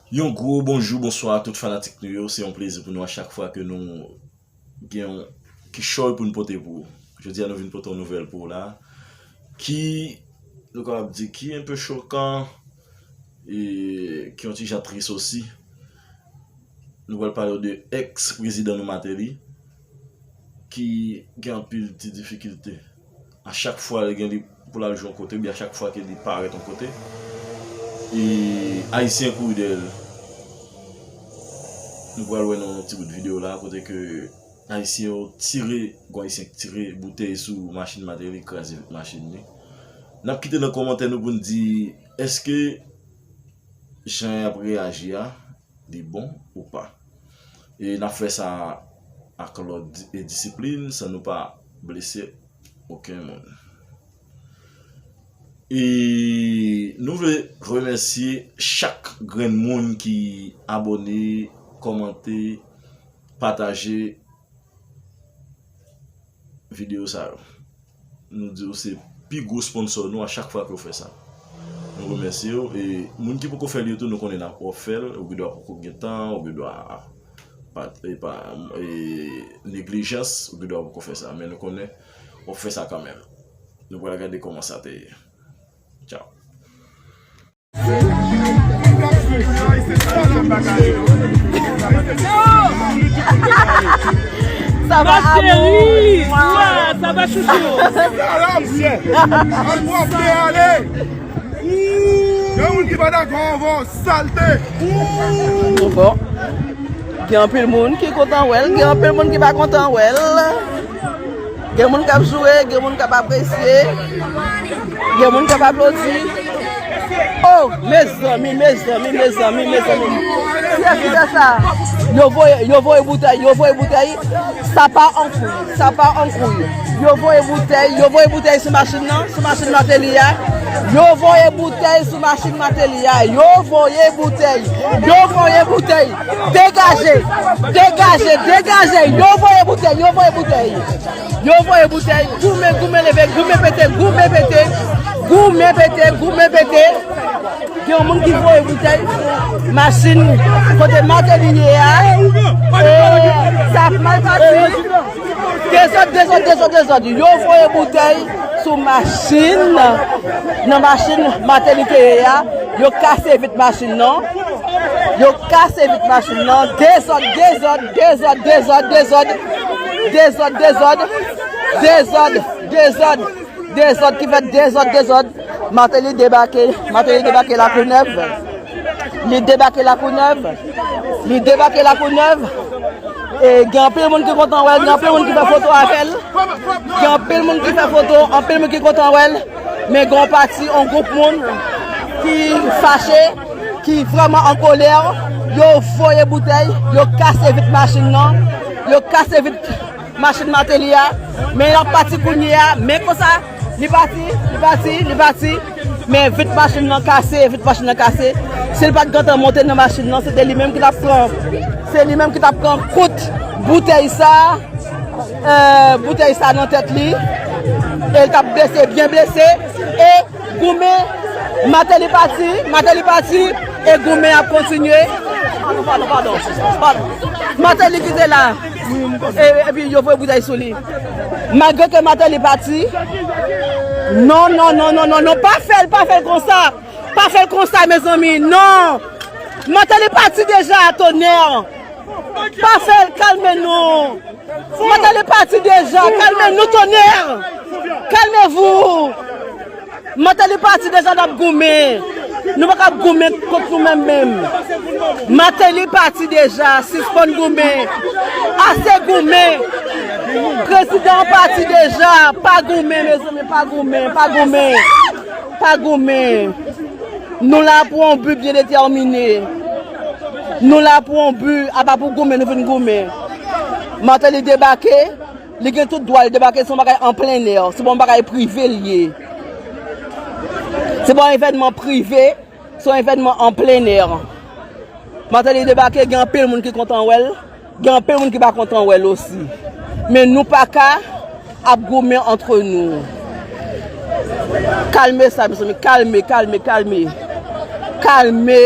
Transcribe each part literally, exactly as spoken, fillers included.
Yon gwo bonjou, bonswa a tout fanatik nou yo. Se yon plezi pou nou a chak fwa ke nou gen yon kichòy pou n pote pou ou. Jodi a nou vin pote yon nouvèl pou ou la, ki, nou kapab di, ki enpe chokan, e ki yon ti jan tris osi. Nou pral pale w de ex prezidan nou Martelly, ki gen anpil ti difikilte. A chak fwa li gen li pou l al jwe yon kote, oubyen a chak fwa ke li parèt yon kote, e Ayisyen kouri dèyè l. Nou pral wè nan yon ti bout videyo la, kote ke Ayisyen yo tire, gon Ayisyen ki tire boutèy sou machin Martelly, kraze machin li. N ap kite nan kòmantè nou pou n di, èske jan y ap reyaji a, li bon ou pa? E n ap fè sa ak lòd e disiplin, san nou pa blese okenn moun. E nou vle remèsye chak grenn moun ki abòne, kòmante, pataje videyo sa yo. Nou di w se pi gwo sponsò nou a chak fwa ke w fè sa. Nou remèsye w. E moun ki poko fè l yo tou, nou konnen n ap, w ap fè l. Ou gen dwa poko gen tan, ou gen dwa pa, e pa, e, neglijans, ou gen dwa poko fè sa. Men nou konnen w ap fè sa kanmenm. Nou pral gade kòman sa te ye. Tchaw. Ça va, amour? Chérie, ça va, chouchou? Bon. Gen anpil moun ki kontan wè l, gen anpil moun ki pa kontan wè l. Gen moun k ap joure, gen moun k ap apresye, gen moun k ap aplodi. Oh, mezanmi, mezanmi, mezanmi, mezanmi. Kiyès ki fè sa? Yo voye, yo voye boutèy, yo voye boutèy. Sa pa an kouy, sa pa an kouy. Yo voye boutèy, yo voye boutèy sou machin nan, sou machin Martelly a. Yo voye boutèy sou machin Martelly a. Yo voye boutèy, yo voye boutèy. Degaje, degaje, degaje. Yo voye boutèy, yo voye boutèy. Yo voye boutèy, goumen, goumen leve, goumen pete, goumen pete, goumen pete, goumen pete. Gen yon moun ki voye boutèy sou machin kote Martelly ye a. E sa ap mal pase. Dezòd, dezòd, dezòd, dezòd. Yo voye boutèy sou machin, nan machin Martelly te ye a. Yo kase vit machin nan. Yo kase vit machin nan. Dezòd, dezòd, dezòd, dezòd, dezòd. Dezòd, dezòd. Dezòd, dezòd. Dezòd ki fèt, dezòd, dezòd. Martelly debake, Martelly debake Lakou Nèv. Li debake Lakou Nèv. Li debake Lakou Nèv. E gen anpil moun ki kontan wè l, gen anpil moun ki fè foto avè l. Gen anpil moun ki fè foto, anpil moun ki kontan wè l. Men gen yon pati, yon gwoup moun ki fache, ki vrèman an kolè. Yo voye boutèy, yo kase vit machin nan, yo kase vit machin Martelly a. Men l ap pati kounye a, men konsa, li pati, li pati, li pati. Men vit machin nan kase, vit machin nan kase. Si l pa t gentan monte nan machin nan, se te li menm ki t ap pran, se li menm ki t ap pran kout boutèy sa, e, boutèy sa nan tèt li. E l t ap blese, byen blese. E goumen, Martelly pati, Martelly pati. E goumen ap kontinye. Padon, padon, padon, padon. Martelly kite la. E, epi yo voye boutèy sou li. Malgre ke Martelly pati. Non, non, non, non, non, non. Pa fè l, pa fè l konsa. Pa fè l konsa, mezanmi. Non. Martelly pati deja, tonè. Pa fè l, kalme nou. Martelly pati deja, kalme nou, tonè. Kalmevou. Martelly pati deja, n ap goumen. Nou pa ka ap goumen kont nou menm menm. Martelly pati deja, sispann goumen. Ase goumen. Prezidan an pati deja, pa goumen, mezanmi, pa goumen, pa goumen. Pa goumen. Nou la pou yon bi byen detèmine. Nou la pou yon bi, apa pou goumen, nou vin goumen. Martelly debake, li gen tout dwa, li debake, se yon bagay an plen è, se pa yon bagay prive l ye. Se pa yon evènman prive, se yon evènman an plen è. Martelly debake, gen anpil moun ki kontan wè l, gen anpil moun ki pa kontan wè l osi. Men nou pa ka ap goumen antre nou. Kalme sa, mezanmi, kalme, kalme, kalme. Kalme.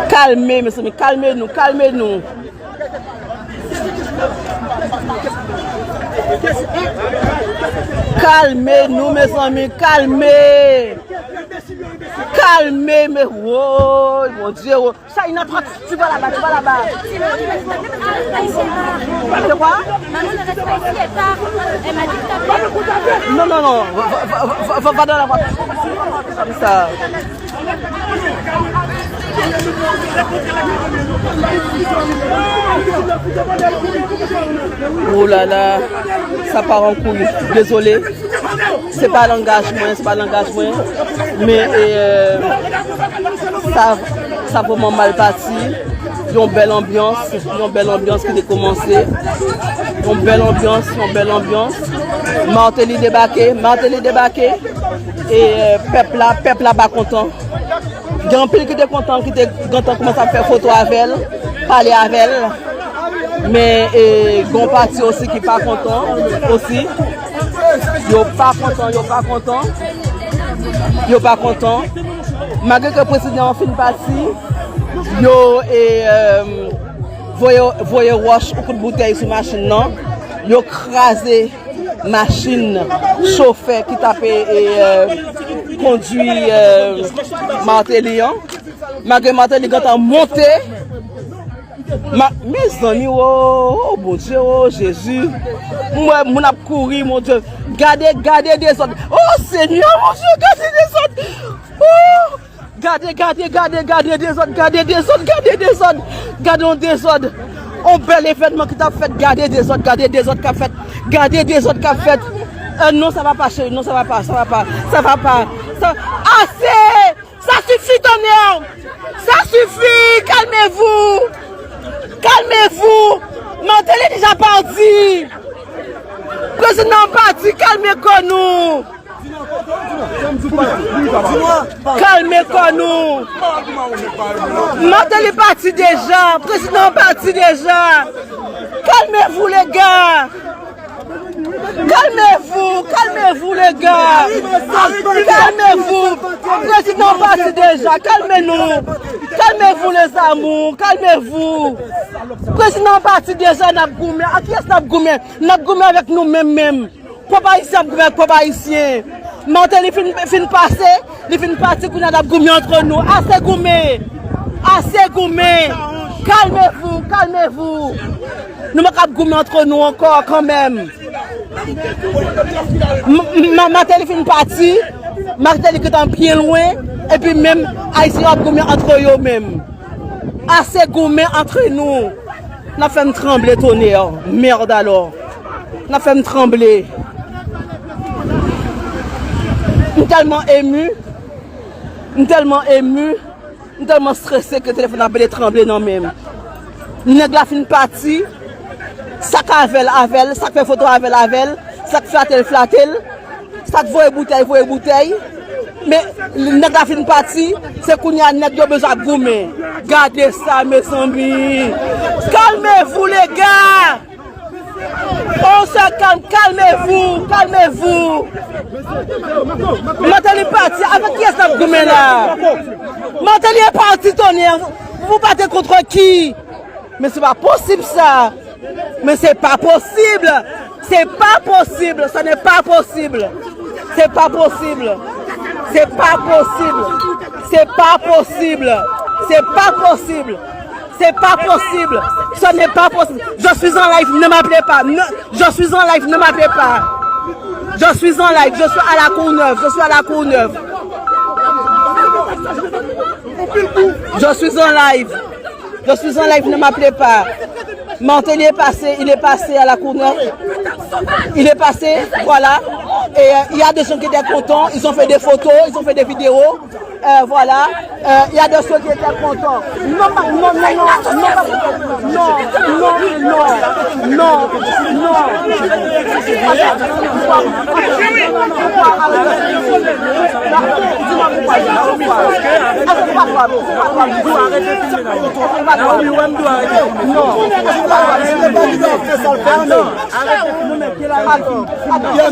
Kalme, mezanmi, kalme nou, kalme nou. Kalme nou, mezanmi, kalme. Kalme, me, woy, Bondye, woy. Shaïna, toi, tu vas là-bas, tu vas là-bas. De quoi? Maman ne reste pas ici, elle part. Elle m'a dit que t'appelais. Non, non, non, va, va, va, va, va dans la voiture. Comme ça. Oh là là, sa pa an kouri. Dezole. Se pa langaj mwen, se pa langaj mwen. Men, e, sa, sa vrèman mal pati. Yon bèl anbyans, yon bèl anbyans ki te kòmanse. Yon bèl anbyans, yon bèl anbyans. Martelly debake, Martelly debake. E, e, pèp la, pèp la pa kontan. Gen anpil ki te kontan, ki te gentan kòmanse ap fè foto avè l, pale avè l. Men, e, gen yon pati osi ki pa kontan osi. Yo pa kontan, yo pa kontan. Yo pa kontan. Malgre ke prezidan an fin pati, yo, e, e, voye, voye wòch ou kout boutèy sou machin nan. Yo kraze machin chofè ki t ap, e, e, kondwi, e, Martelly an. Malgre Martelly gentan monte. Ma, mezanmi, o, o, Bondye, o, Jezi. M wè moun ap kouri, Bondye. Gade, gade dezòd. O, Senyè, Bondye, gade dezòd. O! Gade, gade, gade, gade dezòd, gade dezòd, gade dezòd. Gade yon dezòd. Yon bèl evènman ki t ap fèt. Gade dezòd, gade dezòd k ap fèt. Gade dezòd k ap fèt. Euh, non, ça va pas, chérie. Non, ça va pas, ça va pas, ça va pas. Ça, ase! Ça suffit, tonnerre! Ça suffit! Calmez-vous! Calmez-vous! Martelly déjà parti! Prezidan an pati, kalme kò nou! Kalme kò nou! Martelly pati deja! Prezidan an pati deja! Calmez-vous, les gars! Calmez-vous, calmez-vous, les gars! Calmez-vous! Prezidan an pati deja! Kalme nou! Calmez-vous, les amours! Calmez-vous! Prezidan an pati deja, n ap goumen. Ak kiyès n ap goumen? N ap goumen avèk nou menm menm. Pèp ayisyen ap goumen ak pèp ayisyen. Martelly fin, fin pase, li fin pati, kounye a n ap goumen antre nou. Ase goumen! Ase goumen! Calmez-vous, calmez-vous! Nou pa kab goumen antre nou ankò kanmenm. M, m, Martelly fin pati, Martelly gentan byen lwen, epi menm ayisyen yo ap goumen antre yo menm. Ase goumen antre nou. N ap fè m tranble, tonnerre. Merde alors. N ap fè m tranble. M tèlman emu. M tèlman emu. M tèlman strese ke telefòn nan pete tranble nan men m. Nèg la fin pati. Sa k avè l, avè l. Sa k fè foto avè l, avè l. Sa k flate l, flate l. Sa k voye boutèy, voye boutèy. Men, nèg la fin pati. Se kounye a nèg yo bezwen ap goumen. Gade sa, mezanmi. Calmez-vous, les gars! On se calme, calmez-vous, calmez-vous. Martelly pati, avèk kiyès n ap goumen la? Martelly est parti, tonnerre. Vous vous battez contre qui? Men se pa posib sa. Men se pa posib. Se pa posib. Ce n'est pas possible. C'est pas possible. C'est pas possible. C'est pas possible. C'est pas possible. C'est pas possible. Ce n'est pas possible. Je suis en live, ne m'appelez pas. Ne, je suis en live, ne m'appelez pas. Je suis en live, je suis à la Courneuve, je suis à la Courneuve. Je suis en live. Je suis en live, ne m'appelez pas. Martelly est passé, il est passé à la Courneuve. Il est passé, voilà. Et euh, il y a des gens qui étaient contents, ils ont fait des photos, ils ont fait des vidéos. Euh, voilà. Euh, il y a des ceux qui étaient contents. Non, pas, non, non, non, non, pas, non, non, non, non, non. Naomi, ou wè m di w arete filme, Naomi. Naomi, ou wè m di w arete filme. Non. Arete filme. Arete filme. Arete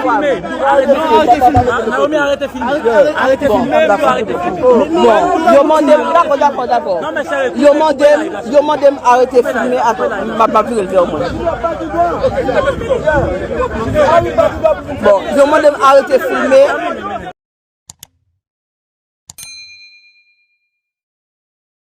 filme. Arete filme. Naomi, arete filme. Arete filme, m di w arete filme. Bon, yo mande m, dakò, dakò, dakò. Yo mande m, yo mande m arete filme, apre m ap, m ap vire l vè w mwen. Bon, yo mande m arete filme.